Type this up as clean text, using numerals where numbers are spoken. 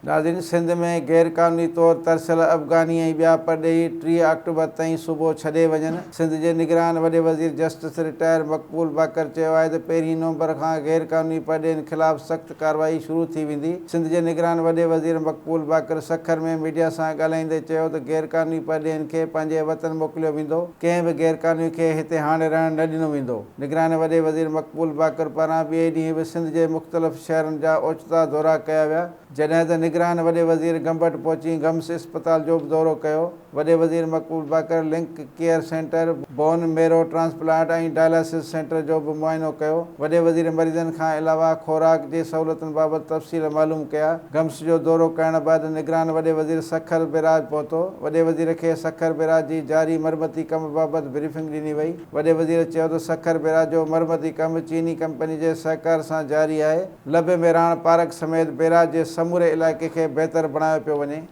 ناظرين سنڌ ۾ غير قانوني طور ترسيل افغاني ۽ ٻيا پرڏيهي 30 آڪٽوبر تائين صوبو ڇڏي وڃن. سنڌ جي نگران وڏي وزير جسٽس رٽائر مقبول باقر چيو آهي ته پهرين نومبر کان غير قانوني پرڏيهين خلاف سخت ڪارروائي شروع ٿي ويندي. سنڌ جي نگران وڏي وزير مقبول باقر سکر ۾ ميڊيا سان ڳالهائيندي چيو ته غير قانوني پرڏيهين کي پنهنجي وطن موڪليو ويندو، ڪنهن به غير قانوني کي هتي هاڻي رهڻ نه ڏنو ويندو. نگران وڏي وزير مقبول باقر پاران ٻئي ڏينهن به سنڌ جي مختلف شهرن جا اوچتا دورا ڪيا ويا. جڏهن ته نگران وڏي وزير گمبٽ پهچي گمس اسپتال جو به دورو ڪيو. وڏي وزير Maqbool Baqar link care centre, bone marrow transplant ۽ dialysis centre جو به معائنو ڪيو. وڏي وزير مريضن کان علاوه خوراڪ جي سهولتن بابت تفصيل معلوم ڪيا. گمس جو دورو ڪرڻ بعد نگران وڏي وزير سکر بئراج پهتو. وڏي وزير کي سکر بئراج جي جاري مرمتي ڪم بابت بريفنگ ڏني وئي. وڏي وزير چيو ته سکر بئراج جو مرمتي ڪم چيني ڪمپني جي سهڪار سان جاري آهي. لب ميراڻ پارڪ سميت بئراج جي سموري علائقي کي بهتر بڻايو پيو وڃي.